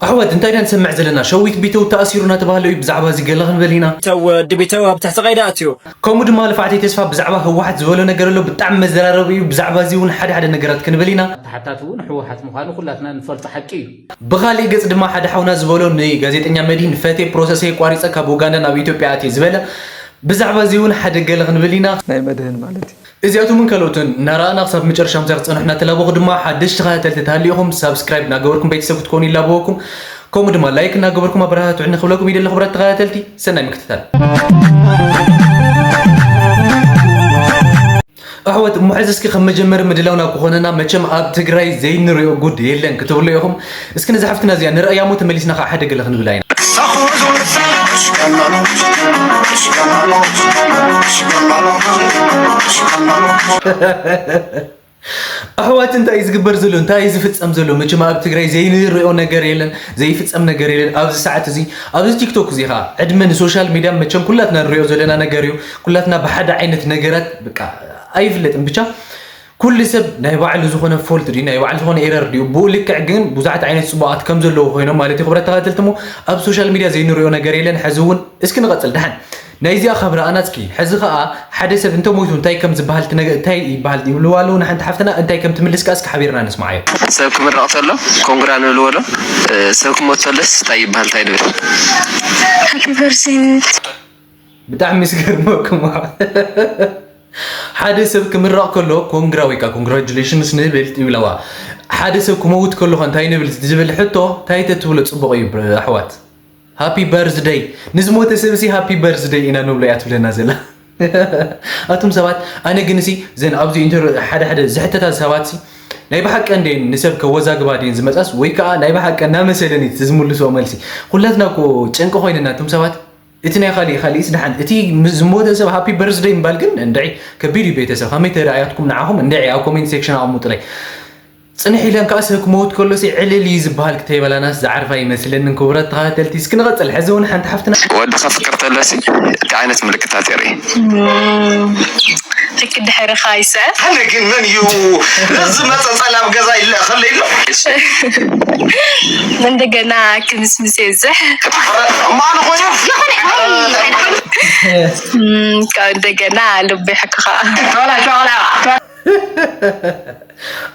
ኣሕዋት እንታይ ኢና ንሰምዕ ዘለና? ሸዊት ቢተው ተኣሲሩ እናተባህለ እዩ። ብዛዕባ እዚ ገለ ክንብል ኢና። ቢተው፣ ወዲ ቢተው ኣብ ትሕቲ ቀይዲ ኣትዩ። ከምኡ ድማ ልፍዓተይ ተስፋ ብዛዕባ ህወሓት ዝበሎ ነገር ኣሎ፣ ብጣዕሚ መዘራረቢ እዩ። ብዛዕባ እዚ እውን ሓደ ሓደ ነገራት ክንብል ኢና። ተሓታቲ እውን ህወሓት ምዃኑ ኩላትና ንፈልጦ ሓቂ እዩ። ብኻሊእ ገጽ ድማ ሓደ ሓውና ዝበሎ ንጋዜጠኛ መድሂን ፈትየ ፕሮሰሰይ ቋሪጸ ካብ ኡጋንዳ ናብ ኢትዮጵያ ኣትየ ዝበለ፣ ብዛዕባ እዚ እውን ሓደ ገለ ክንብል ኢና። ናይ መድህን ማለት እዩ። እዚኣቶምን ካልኦትን እናረኣና ክሳብ መጨረሻ ምሳይ ክጸንሑ እናተላበኹ ድማ ሓደሽቲ ተኸታተልቲ ተሃሊኹም ሳብስክራይብ እናገበርኩም ቤተሰብ ክትኮኑ ይላበወኩም። ከምኡ ድማ ላይክ እናገበርኩም ኣበረታትዑኒ ክብለኩም ይደሊ። ክቡራት ተኸታተልቲ ሰናይ ምክትታል። ኣሕዋት እሞ ሕዚ እስኪ ከም መጀመሪ ምድላውና ክኾነና መቸም ኣብ ትግራይ ዘይንሪኦ ጉድ የለን ክትብሉ ኢኹም። እስኪ ነዛ ሓፍትና እዚኣ ንርኣያ እሞ ተመሊስና ከዓ ሓደ ገለ ክንብላ ኢና። ኣሕዋት እንታይ እዩ ዝግበር ዘሎ? እንታይ እዩ ዝፍጸም ዘሎ? መቸም ኣብ ትግራይ ዘይንሪኦ ነገር የለን፣ ዘይፍጸም ነገር የለን። ኣብዚ ሰዓት እዚ ኣብዚ ቲክቶክ እዚ ከዓ ዕድመ ንሶሻል ሚድያ መቸም ኩላትና ንሪኦ ዘለና ነገር እዩ። ኩላትና ብሓደ ዓይነት ነገራት በቃ ኣይፍለጥን ብቻ ኩሉ ሰብ ናይ ባዕሉ ዝኾነ ፎልት ድዩ ናይ ባዕሉ ዝኾነ ኤረር ድዩ ብኡ ልክዕ ግን ብዙሓት ዓይነት ፅቡቓት ከም ዘለዉ ኮይኖም ማለት እዩ። ክብረት ተኸታተልቲ እሞ ኣብ ሶሻል ሚድያ ዘይንሪኦ ነገር የለን። ሕዚ እውን እስኪ ንቐፅል ደሓን ናይዚኣ ካብ ረኣና እስኪ። ሕዚ ኸዓ ሓደ ሰብ እንተሞይቱ እንታይ ከም ዝበሃል ትነገ እንታይ ይበሃል ይብልዋ ኣለዉ ንሓንቲ ሓፍትና እንታይ ከም ትምልስ ከኣ እስኪ ሓቢርና ንስምዓዮ። ሰብ ክምረቕ ተሎ ኮንግራ ንብልዎ ዶ ሰብ ክሞት ተሎስ እንታይ ይበሃል እንታይ ንብል? Happy birthday. ብጣዕሚ ዝገርመኩም ሓደ ሰብ ክምረቕ ከሎ ኮንግራ ወይ ከዓ ኮንግራጁሌሽንስ ንብል ይብለዋ። ሓደ ሰብ ክመውት ከሎ ኸ እንታይ ንብል ዝብል ሕቶ እንታይ ተትብሎ ፅቡቕ እዩ ኣሕዋት? ሃፒ በርዝደይ ንዝሞተ ሰብ ሲ ሃፒ በርዝደይ ኢና ንብሎ እያ ትብለና ዘላ። ኣቱም ሰባት ኣነ ግን ሲ ዘን ኣብዚ ኢንተር ሓደ ሓደ ዝሕተታ ሰባት ሲ ናይ ብሓቂ እንዴን ንሰብ ከወዛግባ ድን ዝመጻስ ወይ ከዓ ናይ ብሓቂ እናመሰለኒ ዝምልስኦ መልሲ ኩላትና እኮ ጭንቂ ኮይንና ኣቱም ሰባት እቲ ናይ ካሊእ ካሊእስ ደሓን እቲ ዝሞተ ሰብ ሃፒ በርዝደይ ምባል ግን እንድዒ ከቢድ እዩ ቤተሰብ ከመይ ተረኣያትኩም ንዓኹም እንድዒ ኣብ ኮሜንት ሴክሽን ኣቐምጡለይ ጽንሕ ኢለን ከዓ ሰብ ክመውት ከሎ ሲ ዕልል እዩ ዝበሃል ክተይበላናስ ዝዓርፋ ይመስለንን ክቡራት ተኸታተልቲ እስኪ ንቐፅል ሕዚ እውን ሓንቲ ሓፍትና ወዲ ከፍቅር ተሎ ሲ እንታይ ዓይነት ምልክታት የርኢ ልክ ድሕርኻ ይስዕር ኣነ ግን መን እዩ ነዚ መፀ ፀላም ገዛ ይለ ከለ ኢሎ እንደገና ክምስምስ የብዝሕ ማን ኮይኑ እንደገና ልቡ ይሕክኻ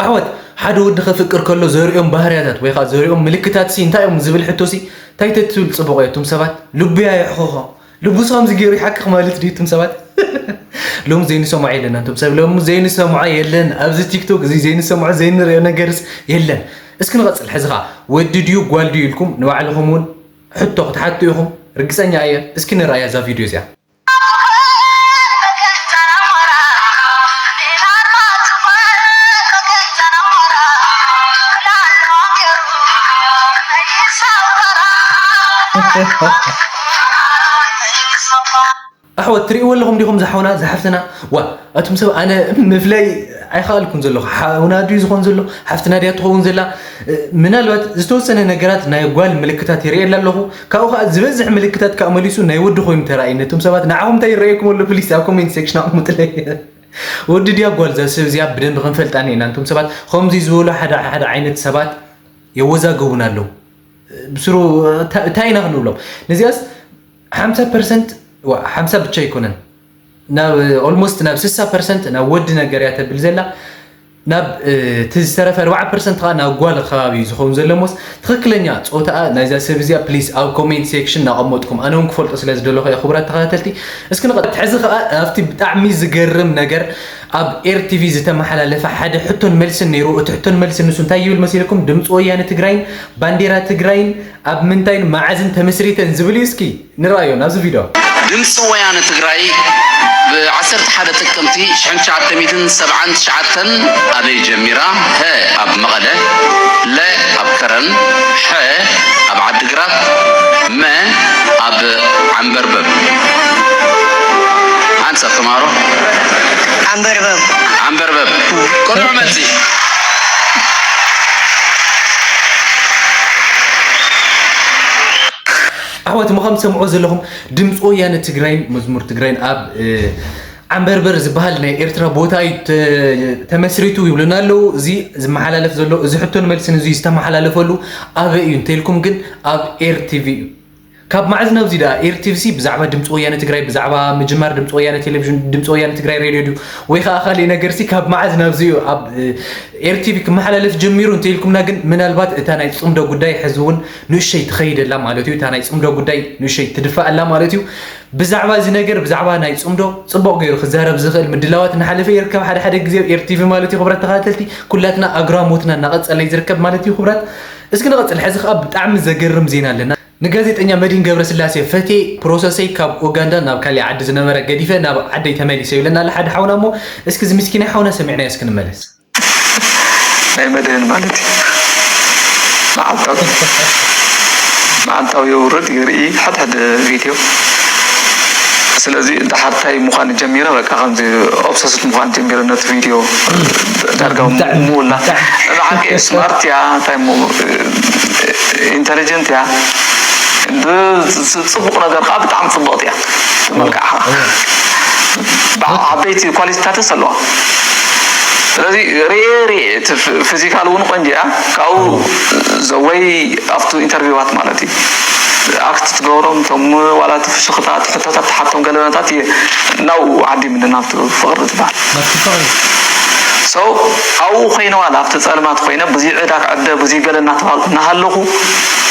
ኣሕዋት ሓደ ወዲ ከፍቅር ከሎ ዘርእዮም ባህርያታት ወይ ከዓ ዘርእዮም ምልክታት ሲ እንታይ እዮም ዝብል ሕቶ ሲ እንታይ ተትብል ፅቡቕ እዮ እቱም ሰባት ልቡያ ይሕኸኾ ልቡስ ከምዚ ገይሩ ይሓክኽ ማለት ድዩ እቱም ሰባት ሎም ዘይንሰምዖ የለን ኣንቶም ሰብ ሎም ዘይንሰምዖ የለን ኣብዚ ቲክቶክ እዚ ዘይንሰምዖ ዘይንሪኦ ነገርስ የለን እስኪ ንቐፅል ሕዚ ከዓ ወዲ ድዩ ጓል ድዩ ኢልኩም ንባዕልኹም እውን ሕቶ ክትሓቱ ኢኹም ርግፀኛ እየ እስኪ ንርኣያ እዛ ቪድዮ እዚኣ ኣሕዋት ትርእይዎ ኣለኹም ዲኹም ዝሓውና ዝሓፍትና ዋ ኣቱም ሰብ ኣነ ምፍላይ ኣይኸኣልኩን ዘለኹ ሓውና ድዩ ዝኾን ዘሎ ሓፍትና ድያ ትኸውን ዘላ ምናልባት ዝተወሰነ ነገራት ናይ ጓል ምልክታት ይርእየላ ኣለኹ ካብኡ ከዓ ዝበዝሕ ምልክታት ከዓ መሊሱ ናይ ወዲ ኮይኑ ተራእዩ ነቶም ሰባት ንዓኹም እንታይ ይረኣየኩም ኣሎ ፕሊስ ኣብ ኮሜንት ሴክሽን ኣቕምጥለይ ወዲ ድያ ጓል እዛ ሰብ እዚኣ ብደንቢ ክንፈልጣ እኒአና። እንቶም ሰባት ከምዚ ዝበሉ ሓደ ሓደ ዓይነት ሰባት የወዛገቡና ኣለዉ። ብስሩ እንታይ ኢና ክንብሎም? ነዚኣስ ሓምሳ ፐርሰንት ሓምሳ ብቻ ኣይኮነን ናብ ኦልሞስት ናብ ስሳ ፐርሰንት ናብ ወዲ ነገር እያ ተብል ዘላ ናብ እቲ ዝተረፈ ኣርባዓ ፐርሰንት ከዓ ናብ ጓል ከባቢ እዩ ዝኸውን ዘሎ ሞስ ትኽክለኛ ፆታኣ ናይዛ ሰብ እዚኣ ፕሊስ ኣብ ኮሜንት ሴክሽን እናቐመጥኩም ኣነ እውን ክፈልጦ ስለ ዝደለኹ እየ ክቡራት ተኸታተልቲ እስኪ ንቐ ሕዚ ከዓ ኣብቲ ብጣዕሚ ዝገርም ነገር ኣብ ኤርቲቪ ዝተመሓላለፈ ሓደ ሕቶን መልስን ነይሩ እቲ ሕቶን መልስን ንሱ እንታይ ይብል መሲልኩም ድምፂ ወያነ ትግራይን ባንዴራ ትግራይን ኣብ ምንታይን መዓዝን ተመስሪተን ዝብል እዩ እስኪ ንርኣዮ ናብዚ ቪድዮ። ድምፂ ወያነ ትግራይ ብ ዓሰርተ ሓደ ጥቅምቲ ሽሕን ትሽዓተ ሚእትን ሰብዓን ትሽዓተን ኣበይ ጀሚራ? ሀ ኣብ መቐለ፣ ለ ኣብ ከረን፣ ሐ ኣብ ዓዲግራት፣ መ ኣብ ዓንበርበብ። ሓንሳብ ተምሃሮ ዓንበርበብ። ዓንበርበብ። ቅኑዕ መልሲ። ኣሕዋት ምኸም ትሰምዑ ዘለኹም ድምፂ ወያነ ትግራይን መዝሙር ትግራይን ኣብ ዓንበርበር ዝበሃል ናይ ኤርትራ ቦታ እዩ ተ- ተመስሪቱ ይብሉና ኣለዉ። እዚ ዝመሓላለፍ ዘሎ፣ እዚ ሕቶን መልስን እዚ ዝተመሓላለፈሉ ኣበይ እዩ እንተልኩም ግን ኣብ ኤር ቲቪ እዩ። ካብ መዓዝ ናብዚ ደኣ ኤር ቲቪ ሲ ብዛዕባ ድምፂ ወያነ ትግራይ፣ ብዛዕባ ምጅማር ድምፂ ወያነ ቴሌቪዥን፣ ድምፂ ወያነ ትግራይ ሬድዮ ድዩ ወይ ከዓ ካልእ ነገር ሲ ካብ መዓዝ ናብዚ እዩ ኣብ ኤር ቲቪ ክመሓላለፍ ጀሚሩ እንተኢልኩምና ግን ምናልባት እታ ናይ ፅምዶ ጉዳይ ሕዚ እውን ንእሸይ ትኸይደላ ማለት እዩ። እታ ናይ ፅምዶ ጉዳይ ንእሸይ ትድፋኣላ ማለት እዩ። ብዛዕባ እዚ ነገር ብዛዕባ ናይ ፅምዶ ፅቡቕ ገይሩ ክዛረብ ዝኽእል ምድላዋት እናሓለፈ ይርከብ ሓደ ሓደ ግዜ ኤር ቲቪ ማለት እዩ። ክብራት ተኸታተልቲ ኩላትና ኣግራሞትና እናቐፀለ እዩ ዝርከብ ማለት እዩ። ክብራት እስኪ ንቐፅል። ሕዚ ከዓ ብጣዕሚ ዘገርም ዜና ኣለና። ንጋዜጠኛ መዲን ገብረስላሴ ፈቴ ፕሮሰሰይ ካብ ኡጋንዳ ናብ ካሊእ ዓዲ ዝነበረ ገዲፈ ናብ ዓደይ ተመሊሰ ይብለና ኣሎ ሓደ ሓውና። እሞ እስኪ እዚ ምስኪናይ ሓውና ሰሚዕናዮ እስኪ ንመለስ። ናይ መድህን ማለት እዩ። መዓልታዊ መዓልታዊ የውርድ ይርኢ ሓድሕድ ቪድዮ። ስለዚ ደሓር ታይ ምዃን ጀሚረ በቃ ከምዚ ኦብሰስድ ምዃን ጀሚረ ነቲ ቪድዮ ዳርጋ ምውላ። ብሓቂ ስማርት እያ እንታይ ኢንተሊጀንት እያ። ጽቡቕ ነገር ከዓ ብጣዕሚ ጽቡቕቲ እያ። መልክዓ ዓበይቲ ኳሊቲታትስ ኣለዋ። ስለዚ ርኤ ርኤ እቲ ፊዚካል እውን ቆንጆ እያ። ካብኡ ዘወይ ኣብቱ ኢንተርቪዋት ማለት እዩ ኣክት ትገብሮም ቶም ዋላ እቲ ፍሽኽታት ሕቶታት ትሓቶም ገለመታት እየ ናብኡ ዓዲምኒ ናብቲ ፍቕሪ ትበሃል። ሰው ኣብኡ ኮይነ ዋላ ኣብቲ ጸልማት ኮይነ ብዙ ዕዳ ክዕደ ብዙ ገለ እናተባልኩ እናሃለኹ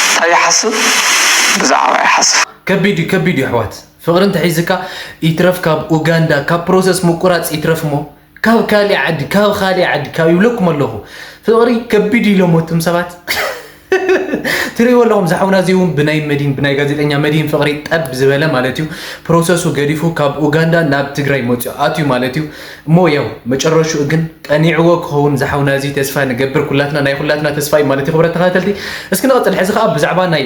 እንታይ ይሓስብ ብዛዕባ ይሓስብ። ከቢድ እዩ ከቢድ እዩ ኣሕዋት። ፍቕሪ እንተሒዝካ ይትረፍ ካብ ኡጋንዳ ካብ ፕሮሰስ ምቁራፅ ይትረፍ እሞ ካብ ካሊእ ዓዲ ካብ ካሊእ ዓዲ ካብ ይብለኩም ኣለኹ። ፍቕሪ ከቢድ እዩ ኢሎሞ እቶም ሰባት። ትርእይዎ ኣለኹም ዝሓውና እዚ እውን ብናይ መዲን ብናይ ጋዜጠኛ መዲን ፍቕሪ ጠብ ዝበለ ማለት እዩ። ፕሮሰሱ ገዲፉ ካብ ኡጋንዳ ናብ ትግራይ መፅኡ ኣትዩ ማለት እዩ። እሞ ያው መጨረሽኡ ግን ቀኒዕዎ ክኸውን ዝሓውና እዚ ተስፋ ንገብር ኩላትና ናይ ኩላትና ተስፋ እዩ ማለት እዩ። ክብረት ተኸታተልቲ እስኪ ንቐፅል። ሕዚ ከዓ ብዛዕባ ናይ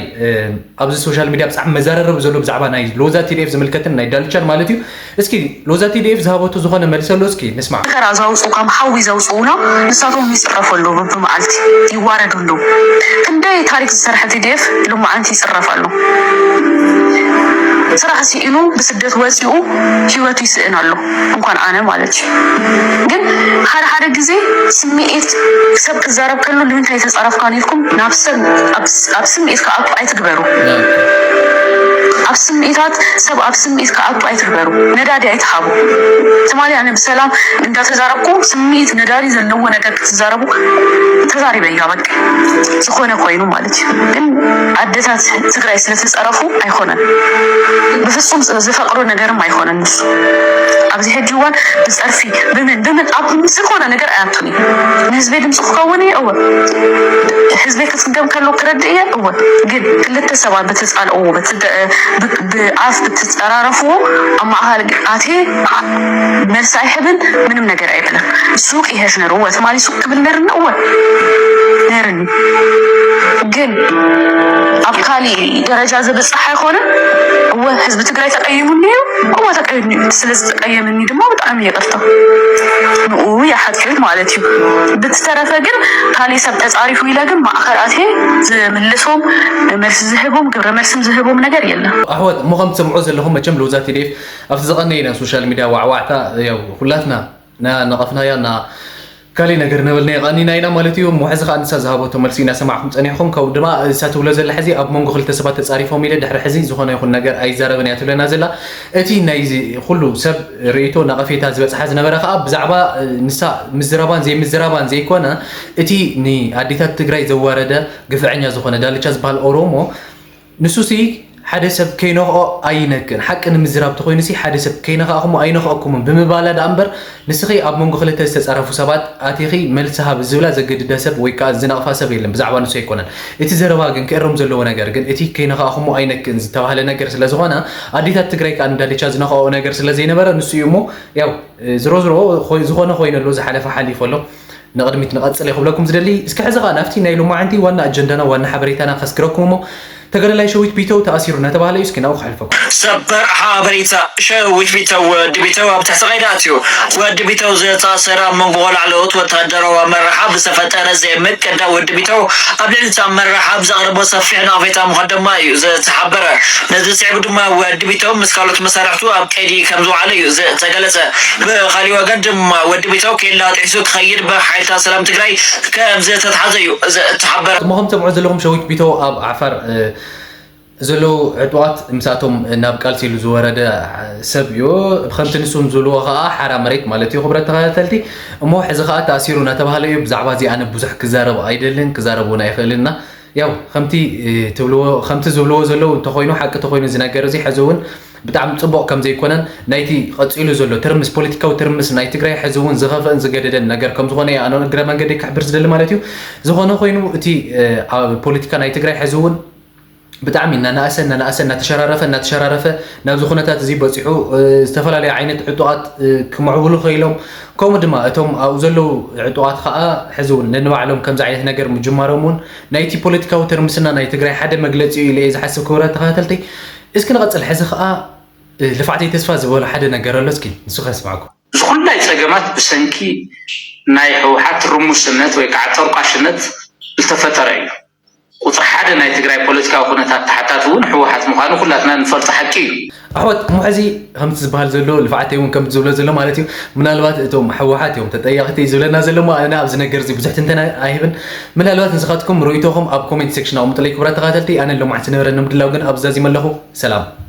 ኣብዚ ሶሻል ሚድያ ብጣዕሚ መዘራረቢ ዘሎ ብዛዕባ ናይ ሎዛ ቲዲኤፍ ዝምልከትን ናይ ዳልቻን ማለት እዩ። እስኪ ሎዛ ቲዲኤፍ ዝሃበቶ ዝኾነ መልሲ ኣሎ እስኪ ንስማዕ። መከራ ዘውፅኡ ከም ሓዊ ዘውፅኡና ንሳቶም ይፅረፉ ኣለዉ በብመዓልቲ ይዋረዱ ኣለዉ። ክንደይ ታሪክ ዝሰርሐ ቲዲኤፍ ሎማዓንቲ ይፅረፍ ኣሎ። ስራሕ ስኢኑ ብስደት ወፂኡ ሂወቱ ይስእን ኣሎ። እንኳን ኣነ ማለት እዩ ግን ሓደ ሓደ ግዜ ስምዒት ሰብ ክዛረብ ከሎ ንምንታይ ተፃረፍካ ኢልኩም ናብ ሰብ ኣብ ስምዒት ክኣቱ ኣይትግበሩ። ኣብ ስምዒታት ሰብ ኣብ ስምዒት ክኣቱ ኣይትግበሩ። ነዳዲ ኣይትሃቡ። ትማሊ ኣነ ብሰላም እንዳተዛረብኩ ስምዒት ነዳዲ ዘለዎ ነገር ክትዛረቡ ተዛሪበያ በቃ ዝኾነ ኮይኑ ማለት እዩ። ግን ኣደታት ትግራይ ስለተፀረፉ ኣይኮነን። ብፍፁም ዝፈቅዶ ነገርም ኣይኮነን ንሱ። ኣብዚ ሕጂ እዋን ብፀርፊ ብምን ብምን ኣብ ዝኾነ ነገር ኣይኣቱን እዩ። ንህዝበይ ድምፂ ክኸውን እየ እወ። ህዝበይ ክፅገም ከሎ ክረድእ እየ እወ። ግን ክልተ ሰባት ብትፃልእዎ ብኣፍ ብትፀራረፍዎ ኣብ ማእኸል ኣትየ መልሲ ኣይህብን ምንም ነገር ኣይብልን። ሱቅ ይሄሽ ነሩ እወ ትማሊ ሱቅ ክብል ነርኒ እወ ነርኒ ግን ኣብ ካሊ ደረጃ ዝብፅሕ ኣይኮነ እወ ህዝቢ ትግራይ ተቀይሙኒ እዩ እወ ተቀይሙኒ እዩ ስለዚ ተቀየምኒ ድማ ብጣዕሚ ይቅርታ ንኡ ይሓትት ማለት እዩ ብትተረፈ ግን ካሊ ሰብ ተፃሪፉ ኢለ ግን ማእኸል ኣትየ ዝምልሶም መልሲ ዝህቦም ግብረ መልስም ዝህቦም ነገር የለን ኣሕዋት እሞ ከም ትሰምዖ ዘለኹም መቸም ሎዛ ቲዲኤፍ ኣብቲ ዝቐነየ ናይ ሶሻል ሚድያ ዋዕዋዕታ ያው ኩላትና ና ነቐፍናያ ና ካሊእ ነገር ነበልና የቐኒና ኢና ማለት እዩ። እሞ ሕዚ ከዓ ንሳ ዝሃበቶ መልሲ ኢና ሰማዕኩም ፀኒሕኩም። ከምኡ ድማ እሳ ትብሎ ዘላ ሕዚ ኣብ መንጎ ክልተ ሰባት ተፃሪፎም ኢለ ድሕሪ ሕዚ ዝኾነ ይኹን ነገር ኣይዛረብን እያ ትብለና ዘላ። እቲ ናይ ኩሉ ሰብ ርእይቶ ነቐፌታ ዝበፅሓ ዝነበረ ከዓ ብዛዕባ ንሳ ምዝራባን ዘይምዝራባን ዘይኮነ እቲ ንኣዴታት ትግራይ ዘዋረደ ግፍዐኛ ዝኾነ ዳልቻ ዝበሃል ኦሮሞ ንሱሲ ሓደ ሰብ ከይነኽኦ ኣይነክእን። ሓቂ ንምዝራብ ተኾይኑሲ ሓደ ሰብ ከይነኻእኹሞ ኣይነኽኦኩምን ብምባላ ደኣ እምበር ንስኺ ኣብ መንጎ ክልተ ዝተጻረፉ ሰባት ኣቲኺ መልሲ ሃቢ ዝብላ ዘገድዳ ሰብ ወይ ከኣ ዝነቕፋ ሰብ የለን። ብዛዕባ ንሱ ኣይኮነን እቲ ዘረባ ግን ክእረም ዘለዎ ነገር ግን እቲ ከይነኻእኹሞ ኣይነክእን ዝተባህለ ነገር ስለ ዝኾነ ኣዴታት ትግራይ ከኣ ንዳልቻ ዝነኽኦኦ ነገር ስለ ዘይነበረ ንሱ እዩ እሞ ያው ዝሮ ዝሮ ዝኾነ ኮይኑ ኣሎ ዝሓለፈ ሓሊፉ ኣሎ። ንቕድሚት ንቐጽል እየ ክብለኩም ዝደሊ። እስከ ሕዚ ኸኣ ናብቲ ናይ ሎማዓንቲ ዋና ኣጀንዳና ዋና ሓበሬታና ከስግረኩም እሞ ተጋዳላይ ሸዊት ቢተው ተኣሲሩ እናተባህለ እዩ። እስኪ ናብኡ ክሕልፈኩም። ሰበር ሓበሬታ። ሸዊት ቢተው ወዲ ቢተው ኣብ ትሕቲ ቀይዲ ኣትዩ። ወዲ ቢተው ዝተኣሰረ ኣብ መንጎ ላዕለዎት ወታደራዊ ኣመራርሓ ብዝተፈጠረ ዘይምቅዳው ወዲ ቢተው ኣብ ልዕሊ እቲ ኣመራርሓ ብዘቕረቦ ሰፊሕ ነቐፌታ ምዃኑ ድማ እዩ ዝተሓበረ። ነዚ ስዒቡ ድማ ወዲ ቢተው ምስ ካልኦት መሳርሕቱ ኣብ ቀይዲ ከም ዝወዓለ እዩ ዝተገለጸ። ብኻሊእ ወገን ድማ ወዲ ቢተው ኬላ ጥሒሱ ክኸይድ ብሓይልታት ሰላም ትግራይ ከም ዝተትሓዘ እዩ ዝተሓበረ። እሞ ከም ትሰምዑ ዘለኹም ሸዊት ቢተው ኣብ ዓፋር ዘለዉ ዕጡቓት ምስኣቶም ናብ ቃልሲ ኢሉ ዝወረደ ሰብ እዩ። ከምቲ ንሶም ዝብልዎ ከዓ ሓራ መሬት ማለት እዩ። ክብረት ተኸታተልቲ፣ እሞ ሕዚ ከዓ ተኣሲሩ እናተባህለ እዩ። ብዛዕባ እዚ ኣነ ብዙሕ ክዛረብ ኣይደልን፣ ክዛረብ እውን ኣይኽእልን እና ያው ከምቲ ትብልዎ ከምቲ ዝብልዎ ዘለዉ እንተኾይኑ ሓቂ ተኾይኑ እዚ ነገር እዚ ሕዚ እውን ብጣዕሚ ፅቡቕ ከም ዘይኮነን ናይቲ ቀፂሉ ዘሎ ትርምስ ፖለቲካዊ ትርምስ ናይ ትግራይ ሕዚ እውን ዝኸፍእን ዝገደደን ነገር ከም ዝኾነ ኣነ እግረ መንገዲ ክሕብር ዝደሊ ማለት እዩ። ዝኾነ ኮይኑ እቲ ኣብ ፖለቲካ ናይ ትግራይ ሕዚ እውን ብጣዕሚ እናነኣሰ እናነኣሰ እናተሸራረፈ እናተሸራረፈ ናብዚ ኩነታት እዚ በፂሑ ዝተፈላለዩ ዓይነት ዕጡቓት ክምዕብሉ ክኢሎም ከምኡ ድማ እቶም ኣብኡ ዘለዉ ዕጡቓት ከዓ ሕዚ እውን ነንባዕሎም ከምዚ ዓይነት ነገር ምጅማሮም እውን ናይቲ ፖለቲካዊ ትርምስና ናይ ትግራይ ሓደ መግለፂ እዩ ኢለ እየ ዝሓስብ። ክቡራት ተኸታተልተይ እስኪ ንቐፅል። ሕዚ ከዓ ልፋዕተይ ተስፋ ዝበሎ ሓደ ነገር ኣሎ እስኪ ንሱ ከስማዕኩም። እዚ ኩላይ ፀገማት ብሰንኪ ናይ ህወሓት ርሙስነት ወይ ከዓ ጠርቋሽነት ዝተፈጠረ እዩ። ቁፅሪ ሓደ ናይ ትግራይ ፖለቲካዊ ኩነታት ተሓታቲ እውን ህወሓት ምዃኑ ኩላትና ንፈልጦ ሓቂ እዩ። ኣሕዋት እሞ ሕዚ ከምቲ ዝበሃል ዘሎ ልፋዕተይ እውን ከምቲ ዝብሎ ዘሎ ማለት እዩ። ምናልባት እቶም ህወሓት እዮም ተጠያቕቲ ዝብለና ዘሎ እሞ ኣነ ኣብዚ ነገር እዚ ብዙሕ ትንተና ኣይህብን። ምናልባት ንስኻትኩም ርእይቶኹም ኣብ ኮሜንት ሴክሽን ኣቕምጡለይ ክቡራት ተኸታተልቲ። ኣነ ሎማዕቲ ዝነበረኒ ምድላው ግን ኣብዚ ዛዚመ ኣለኹ። ሰላም።